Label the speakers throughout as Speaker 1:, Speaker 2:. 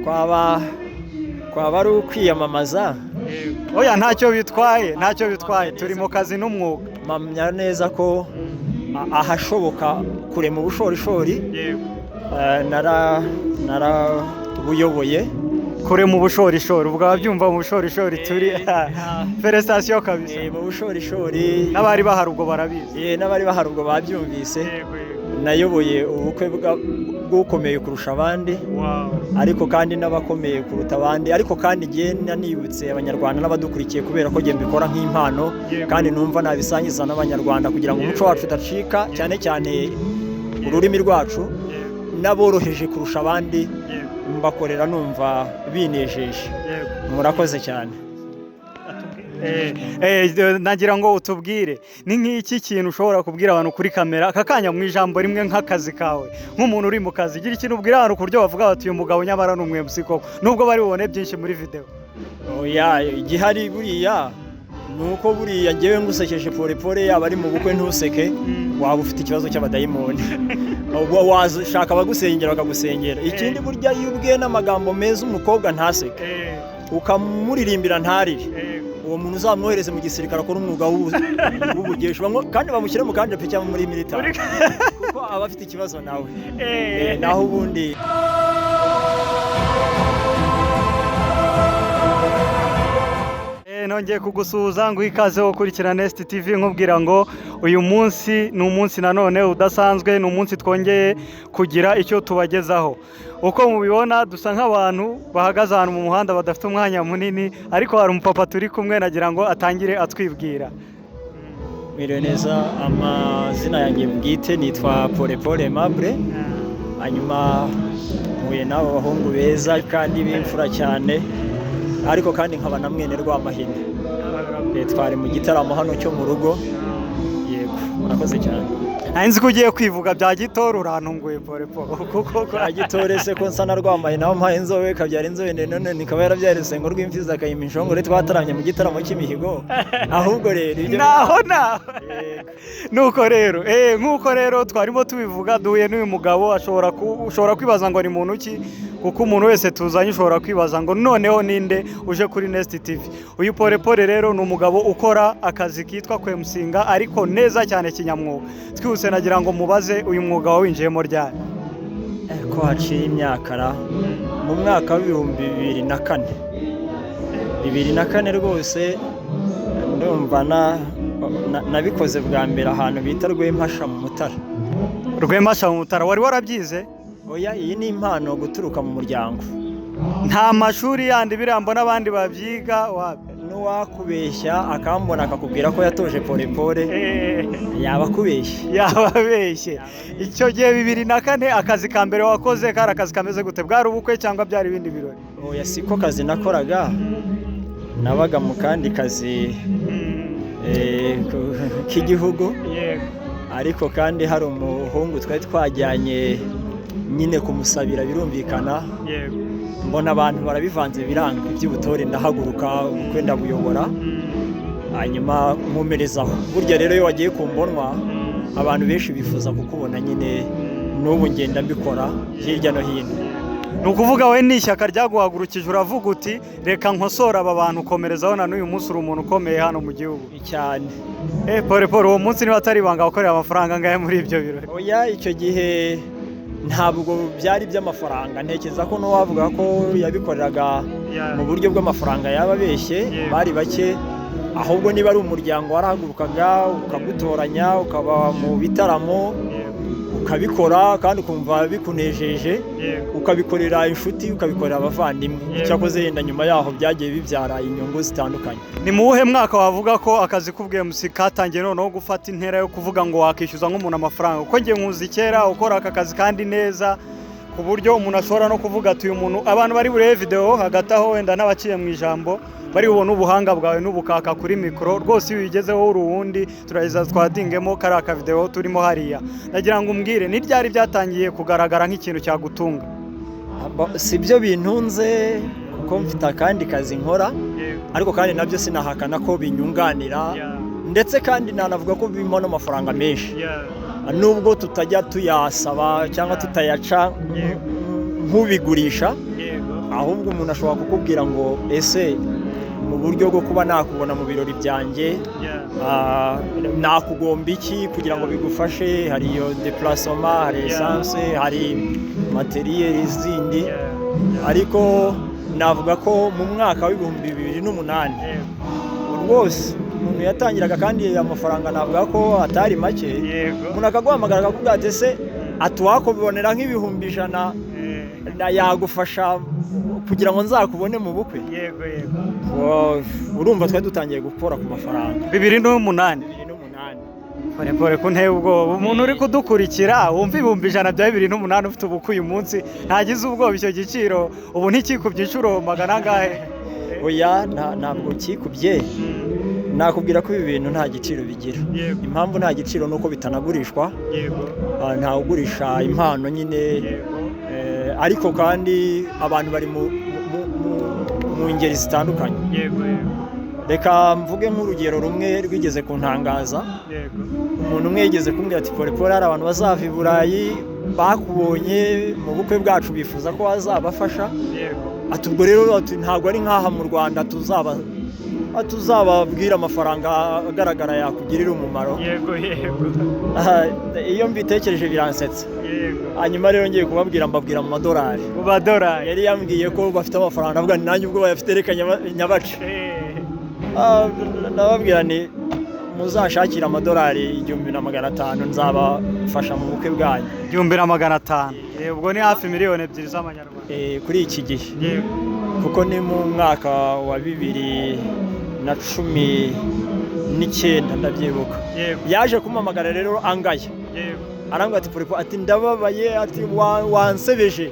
Speaker 1: Kwaba ari ukwiyamamaza.
Speaker 2: Oya, ntacyo bitwaye, ntacyo bitwaye, turi mu kazi n'umwuga.
Speaker 1: Mpamya neza ko ahashoboka kurema ubushorishori narabuyoboye.
Speaker 2: Kure mu bushorishori, ubwo ababyumva mu bushorishori turi, félicitations kabisa.
Speaker 1: Mu bushorishori.
Speaker 2: N'abari bahari ubwo barabizi.
Speaker 1: N'abari bahari ubwo babyumvise. Nayoboye ubukwe bw'ukomeye kurusha abandi, ariko kandi n'abakomeye kuruta abandi, ariko kandi ngiye nanibutse Abanyarwanda n'abadukurikiye, kubera ko njye mbikora nk'impano kandi numva nabisangiza n'Abanyarwanda kugira ngo umuco wacu udacika, cyane cyane ururimi rwacu. N'aboroheje kurusha abandi mbakorera numva binejeje. Murakoze cyane.
Speaker 2: Nagira ngo utubwire, ni nk'iki kintu ushobora kubwira abantu kuri kamera aka kanya mu ijambo rimwe, nk'akazi kawe, nk'umuntu uri mu kazi, gira ikintu ubwira abantu ku buryo bavuga bati: "Uyu mugabo nyamara ni umu MC koko," nubwo bari bubone byinshi muri video.
Speaker 1: Oya, igihari buriya ni uko buriya ngewe ngusekeje pole pole, yaba ari mu bukwe ntuseke, waba ufite ikibazo cy'abadayimoni. Ubwo washaka abagusengera bakagusengera. Ikindi, burya iyo ubwiye n'amagambo meza umukobwa ntaseke, ukamuririmbira ntarire, uwo muntu uzamwohereze mu gisirikare akora umwuga w'ubugeshi, kandi bamushyire mu kanjepe cyangwa muri militari, kuko aba afite ikibazo nawe. Naho ubundi
Speaker 2: Nongeye kugusuhuza ngo ikaze wo gukurikira Nest TV, nkubwira ngo uyu munsi ni umunsi nanone udasanzwe, ni umunsi twongeye kugira icyo tubagezaho. Uko mubibona, dusa nk'abantu bahagaze ahantu mu muhanda badafite umwanya munini, ariko hari umupapa turi kumwe, nagira ngo atangire atwibwira.
Speaker 1: Mwiriwe neza. Amazina yanjye bwite nitwa Pole Pole Aimable. Hanyuma mpuye n'abo bahungu beza kandi b'imfura cyane, ariko kandi nkaba na mwene Rwamahina. Twari mu gitaramo hano cyo mu rugo. Yego, murakoze cyane.
Speaker 2: Nari nzi ko ugiye kwivuga bya gitore, urantunguye Pole Pole, kuko
Speaker 1: Bya gitore se ko nsa na Rwamahina, aho mpaye inzobe kabyara inzobe ndende, none nikaba yarabyaye Rusengo rw'imfizi akayima inshongore, twataramye mu gitaramo cy'imihigo. Ahubwo rero ibyo
Speaker 2: Naho naho.
Speaker 1: Yego.
Speaker 2: Nuko rero, nk'uko rero twarimo tubivuga, duhuye n'uyu mugabo ashobora ushobora kwibaza ngo ni muntu ki, kuko umuntu wese tuzanye ushobora kwibaza ngo noneho ninde uje kuri Nest TV. Uyu Pole Pole rero ni umugabo ukora akazi kitwa kwemusinga, ariko neza cyane kinyamwuga. Twihuse, nagira ngo mubaze, uyu mwuga wawinjiyemo ryari?
Speaker 1: Ko haciye imyaka ra, mu mwaka wa 2004, 2004 rwose. Ndumva nabikoze bwa mbere ahantu bita Rwempasha mu Mutara.
Speaker 2: Rwempasha mu Mutara. Wari warabyize?
Speaker 1: Oya, iyi ni impano guturuka mu muryango.
Speaker 2: Nta mashuri yandi biriya mbona abandi babyiga wapi?
Speaker 1: N'uwakubeshya akambona akakubwira ko yatoje Pole Pole, yaba akubeshye.
Speaker 2: Yababeshye. Icyo gihe 2004, akazi ka mbere wakoze kari akazi kameze gute? Bwari ubukwe cyangwa byari ibindi birori?
Speaker 1: Oya, siko kazi nakoraga. Nabaga mu kandi kazi k'igihugu, ariko kandi hari umuhungu twari twajyanye nyine kumusabira, birumvikana. Mbona abantu barabivanze, biranga iby'ubutore, ndahaguruka, ubukwe ndabuyobora, hanyuma nkomerezaho. Burya rero iyo wagiye ku mbonwa, abantu benshi bifuza kukubona nyine. N'ubu ngenda mbikora hirya no hino.
Speaker 2: Ni ukuvuga we ni ishyaka ryaguhagurukije, uravuga uti: "Reka nkosore aba bantu," ukomerezaho, na n'uyu munsi uri umuntu ukomeye hano mu gihugu.
Speaker 1: Cyane.
Speaker 2: Pole Pole, uwo munsi niba atari ibanga, wakoreye amafaranga angahe muri ibyo birori?
Speaker 1: Oya, icyo gihe ntabwo byari iby'amafaranga. Ntekereza ko n'uwavuga ko yabikoreraga mu buryo bw'amafaranga yaba abeshye. Bari bake. Ahubwo niba ari umuryango warahagurukaga ukagutoranya, ukaba mu bitaramo, ukabikora kandi ukumva bikunejeje, ukabikorera inshuti, ukabikorera abavandimwe. Icyakoze yenda nyuma yaho byagiye bibyara inyungu zitandukanye.
Speaker 2: Ni mu wuhe mwaka wavuga ko akazi k'ubw MC katangiye noneho gufata intera yo kuvuga ngo wakishyuza nk'umuntu amafaranga? Kuko njye nkuzi kera ukora aka kazi kandi neza, ku buryo umuntu ashobora no kuvuga ati: "Uyu muntu," abantu bari burebe video hagati aho, wenda n'abaciye mu ijambo bari bubone ubuhanga bwawe n'ubukaka kuri mikoro rwose. Iyo uyigezeho uri uwundi, turaheza twadingemo kariya kavideo turimo hariya. Nagira ngo umbwire, ni ryari byatangiye kugaragara nk'ikintu cyagutunga?
Speaker 1: Si byo bintunze, kuko mfite akandi kazi nkora, ariko kandi nabyo sinahakana ko binyunganira, ndetse kandi nanavuga ko bimpa n'amafaranga menshi, nubwo tutajya tuyasaba cyangwa tutayaca nk'ubigurisha. Ahubwo umuntu ashobora kukubwira ngo: "Ese mu buryo bwo kuba nakubona mu birori byanjye, nakugomba iki kugira ngo bigufashe?" Hari iyo déplacement, hari essence, hari matériel zindi. Ariko navuga ko mu mwaka wa 2008 rwose umuntu yatangiraga, kandi amafaranga navuga ko atari make. Umuntu akaguhamagara akakubwira ati: "Ese atuwakubonera nk'100,000 yagufasha kugira ngo nzakubone mu bukwe?"
Speaker 2: yego yego
Speaker 1: Wow, urumva twari dutangiye gukora ku mafaranga.
Speaker 2: 2008?
Speaker 1: 2008.
Speaker 2: Pole Pole, ko nteye ubwoba! Umuntu uri kudukurikira wumva 100,000 bya 2008, ufite ubukwe uyu munsi, ntagize ubwoba? Icyo giciro ubu ntikikubye inshuro magana angahe?
Speaker 1: Oya, ntabwo kikubye. Nakubwira ko ibi bintu nta giciro bigira. Impamvu nta giciro ni uko bitanagurishwa. Ntawe ugurisha impano nyine. Ariko kandi abantu bari mu ngeri zitandukanye.
Speaker 2: yego yego
Speaker 1: Reka mvuge nk'urugero rumwe rwigeze kuntangaza. Umuntu umwe yigeze kumbwira ati: "Pole Pole, hari abantu bazava i Burayi bakubonye mu bukwe bwacu, bifuza ko wazabafasha." Ati: "Ubwo rero," ati, "ntabwo ari nk'aha mu Rwanda tuzababwira amafaranga agaragara yakugirira umumaro."
Speaker 2: yego yego
Speaker 1: Aha, iyo mbitekereje biransetsa. Hanyuma rero ngiye kubabwira, mbabwira mu madolari.
Speaker 2: Mu madolari.
Speaker 1: Yari yambwiye ko bafite amafaranga, avuga nti: "Nanjye ubwo bayafite reka nyabace." Ndababwira ni muzashakire amadolari 1,500, nzabafasha mu bukwe bwanyu.
Speaker 2: 1,500. Ubwo ni hafi miliyoni 2 z'amanyarwanda.
Speaker 1: Kuri iki gihe, kuko ni mu mwaka wa 2019, ndabyibuka. Yaje kumpamagara rero angaya. Arambwira ati: "Pole," ati, "ndababaye," ati, "wansebeje."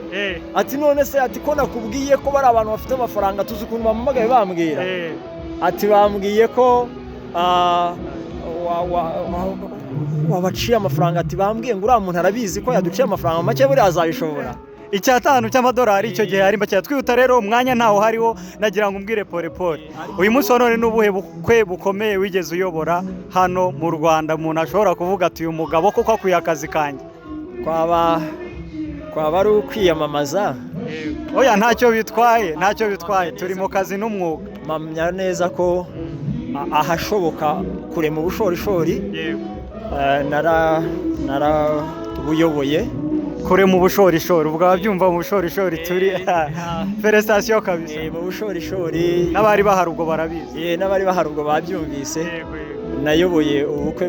Speaker 1: Ati: "None se," ati, "ko nakubwiye ko bari abantu bafite amafaranga, tuzi ukuntu bampamagaye bambwira?" Ati: "Bambwiye ko wabaciye amafaranga." Ati: "Bambwiye ngo uriya muntu arabizi ko yaduciye amafaranga make, buriya azabishobora?"
Speaker 2: 500 cy'amadolari icyo gihe ari make. Twihuta rero, umwanya ntawo hariho. Nagira ngo umbwire, Pole Pole, uyu munsi wa none ni ubuhe bukwe bukomeye wigeze uyobora hano mu Rwanda, umuntu ashobora kuvuga ati: "Uyu mugabo koko akwiye akazi kanjye"?
Speaker 1: Kwaba ari ukwiyamamaza.
Speaker 2: Oya, ntacyo bitwaye, ntacyo bitwaye, turi mu kazi n'umwuga.
Speaker 1: Mpamya neza ko ahashoboka kurema ubushorishori narabuyoboye.
Speaker 2: Kure mu bushorishori, ubwo ababyumva mu bushorishori turi, félicitations kabisa.
Speaker 1: Mu bushorishori.
Speaker 2: N'abari bahari ubwo barabizi.
Speaker 1: N'abari bahari ubwo babyumvise. Nayoboye ubukwe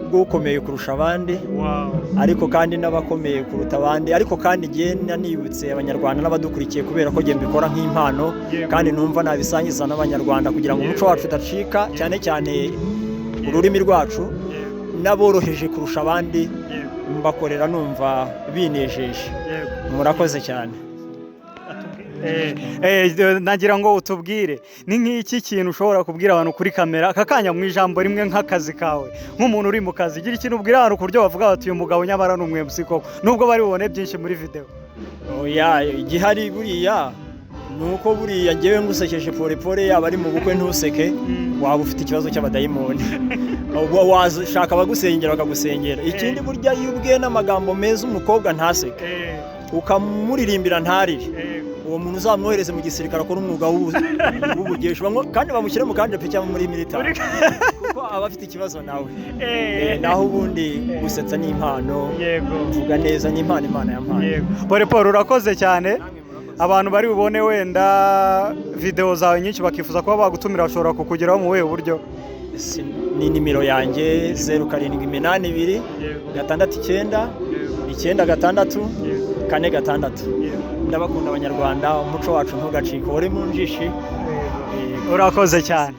Speaker 1: bw'ukomeye kurusha abandi, ariko kandi n'abakomeye kuruta abandi. Ariko kandi njye nanibutse Abanyarwanda n'abadukurikiye, kubera ko njye mbikora nk'impano kandi numva nabisangiza n'Abanyarwanda kugira ngo umuco wacu udacika, cyane cyane ururimi rwacu. N'aboroheje kurusha abandi mbakorera numva binejeje. Murakoze cyane.
Speaker 2: Nagira ngo utubwire, ni nk'iki kintu ushobora kubwira abantu kuri kamera aka kanya mu ijambo rimwe, nk'akazi kawe, nk'umuntu uri mu kazi? Gira ikintu ubwira abantu ku buryo bavuga bati: "Uyu mugabo nyamara ni umu MC koko," nubwo bari bubone byinshi muri video.
Speaker 1: Oya, igihari buriya ni uko buriya ngewe ngusekeje, Pole Pole, yaba ari mu bukwe ntuseke, waba ufite ikibazo cy'abadayimoni. Ubwo washaka abagusengera bakagusengera. Ikindi, burya iyo ubwiye n'amagambo meza umukobwa ntaseke, ukamuririmbira ntarire, uwo muntu uzamwohereze mu gisirikare akora umwuga w'ubugeshi, kandi bamushyire mu kanjepe cyangwa muri militari, kuko aba afite ikibazo nawe. Naho ubundi gusetsa ni impano, kuvuga neza ni impano Imana yampaye.
Speaker 2: Pole Pole, urakoze cyane. Abantu bari bubone wenda video zawe nyinshi bakifuza kuba bagutumira, bashobora kukugeraho mu buhe buryo?
Speaker 1: Ni nimero yanjye, 0782 69 96 46. Ndabakunda Abanyarwanda, umuco wacu ntugacike, uri mu njishi.
Speaker 2: Urakoze cyane.